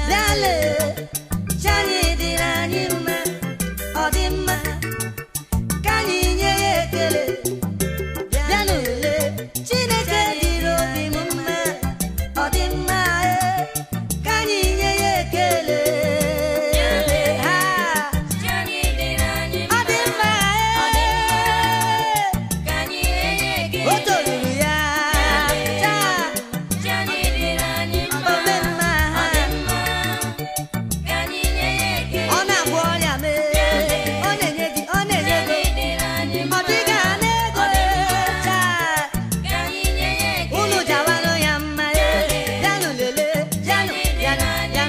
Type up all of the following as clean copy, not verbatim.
Bịale, chi anyị dịrị anyị mma, ọ dị mma, ka anyị nye ya ekele. Bịanụ lee, Chineke dịrị obi m mma, ọ dị mma, ee, ka anyị nye ya ekele. Ha, Chi anyị dịrị anyị ọ dị mma, ọ dị mma, ee, ka anyị nye ya ekele. O toruru ya, taa, Chi anyị dịrị anyị mma, ome mma, ọ dị mma, ka anyị nye ya ekele. Ọ na-agwọ ọrịa mee, ọ na-enye gị, ọ Chi na-enye anyị gị. dịrị anyị Ọ mma, dịghị ana ego, ọ dị mma, taa. ka anyị nye ya ekele. Unu jawanụ ya mma, ee. Bịanụ lelee, bịanụ, bịanụ, bịanụ.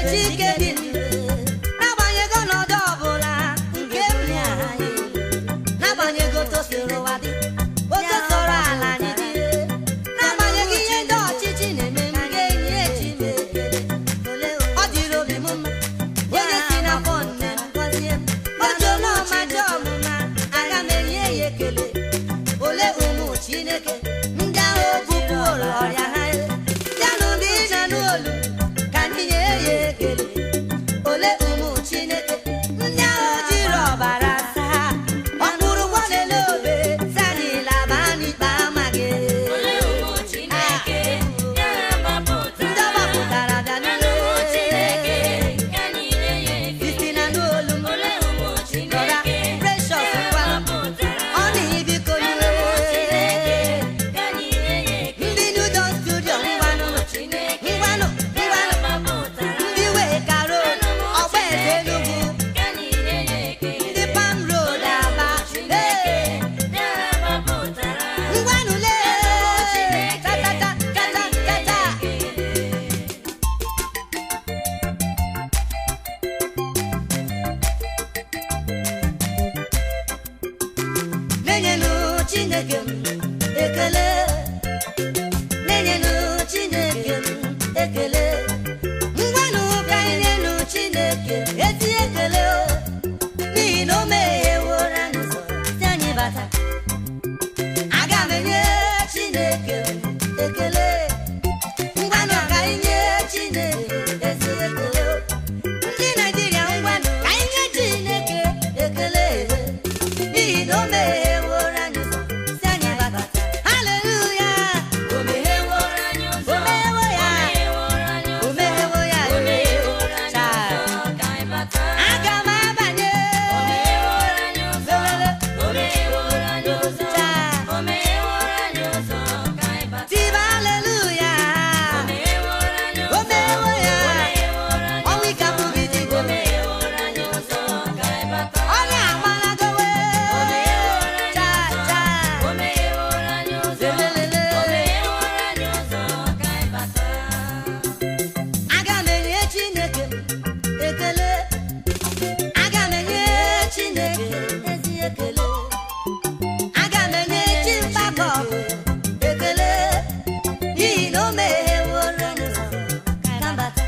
Chike dị ndụ. N'agbanyeghị ọnọdụ ọbụla nke m na-ahanye, n'agbanyeghị otu siri ụwa dị, otu sọrọ ala anyị dị, n'agbanyeghị ihe ndị ọchịchị na-eme, m ga-enye Chineke ekele. Ọ dịrị obi m mma, onye si n'afọ nne m gọzie m, otu ọma dị ọmụma, aga m enye ya ekele. Ole ụmụ Chineke ndị ahụ bupụrụ ọrịa ha, bịanụ ndị na-anụ olu ka anyị nye ya ekele. Ole ụmụ Chineke ndị ahụ jiri ọbara saa ọ kwụrụ ụgwọ n'elu obe, sị anyị laba n'ikpe amaghị. Ole ụmụ Chineke ndị agha gbapụtara. Ndị ọ gbapụtara bịa Bịanụ ụmụ n'ule. Chineke, ka anyị nye ya ekele. Isi na n'olu m. Ole ụmụ Brother Chineke Precious ndị agha ngwa gbapụtara. ọ na-ebiko Bịanụ iwe. ụmụ Chineke, ka anyị nye ya ekele. Ndị New Dawn Studio, ngwanụ Chineke ngwanụ ndị ngwanụ agha gbapụtara. Ndị wee karo ọgba eze Enugu, Ka anyị nye ya ekele. ndị Palm Road Aba. Chineke Ee, ndị agha gbapụtara. Ngwanụ lee ta ta ta ta ta ta ta. Na-enyenu Chineke m ekele, na-enyenu Chineke m ekele. Ngwanụ ka anyị nyenu Chineke ezi ekele o, n'ihi na o megheworo anyị ụzọ si anyị bata. Aga m enye Chineke m ekele. Ngwanụ ka anyị nye Chineke ezi ekele o. Ndị Naijiria, ngwanụ ka anyị nye Chineke ekele, n'ihi na o megheworo anyị ụzọ si anyị bata. Haleluya! O megheworo anyị ụzọ. O meghewo ya. O megheworo anyị O ụzọ. meghewo ya. O megheworo anyị Chai. ụzọ ka anyị bata. Aga m abanye. O megheworo anyị ụzọ. Lelele. O megheworo anyị ụzọ. Chai. O megheworo anyị ụzọ ka anyị bata. Tiba haleluya. O megheworo anyị O ụzọ. meghewo ya. O megheworo anyị Ọnwụ ike abụghị ụzọ. O dike. megheworo anyị ụzọ ka anyị bata. Ọrịa agbalagowe. O megheworo anyị Chai, ụzọ. chai. O megheworo anyị ụzọ. Lelelele. O megheworo anyị ụzọ ka anyị bata. Aga m enye Chineke m ekele. Aga m enye Chineke ezi ekele. Aga m enye chi mgbakọ ekele, n'ihi na o megheworo m ụzọ ka m bata.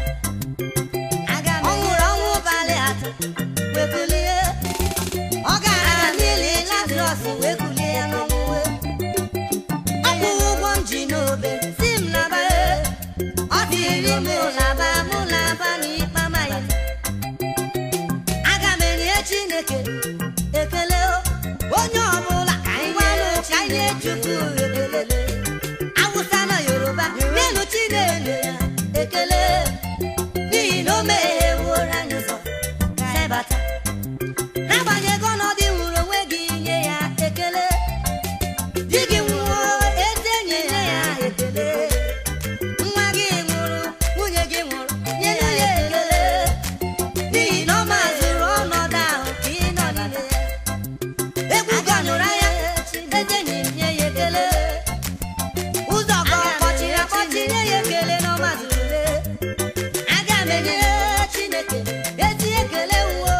Ọ nwụrụ ọnwụ abalị 3 wee kulie. Ọ gara n'ili Lazarọs wee kulie ya n'ọnwụ. Ọ kwụrụ ụgwọ m ji n'obe si m laba e. Ọ dịrị m laba, mụ laba n'ikpe amaghị. Aga m enye Chineke ekele o. Onye ọbụla ka anyị gwanụ ka anyị nye Chukwu ekele. Awụsa na Yoruba, nyenụ Chineke ekele, n'ihi na o megheworo anyị ụzọ sebata. N'agbanyeghị ọnọdụ ị hụrụ onwe gị, nye ya ekele. Di gị nwụọ, eze, nye ya ekele. Nwa gị nwụrụ, nwunye gị nwụrụ, nye ya ekele, n'ihi na ọ mazụrụ ọnọdụ ahụ ka ị nọ n'ime ya. Egwu gọnyụrụ anya, eze, nye nye ya ekele. Ụzọ ka ọ kpọchiri akpọchi, nye ya ekele na ọ mazụrụ le. Aga m enye Chineke ezi ekele wuo,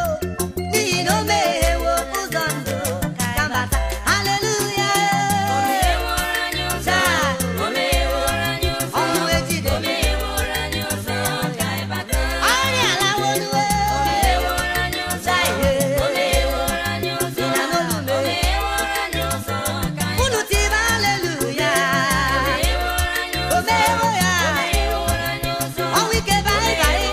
n'ihi na o meghewo ụzọ ndụ ka m bata. Haleluya! O megheworo anyị ụzọ. O megheworo anyị ụzọ. Ọnwụ ejide. O megheworo anyị ụzọ ka anyị bata. Ọrịa alawoluwe. O megheworo anyị ụzọ. O megheworo anyị ụzọ. Ị na-anụ olu m? O megheworo anyị ụzọ ka anyị Unu tibe haleluya. O megheworo anyị O ụzọ. meghewo ya. O megheworo anyị ụzọ. Ọnwụ ike bye bye.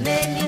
Many.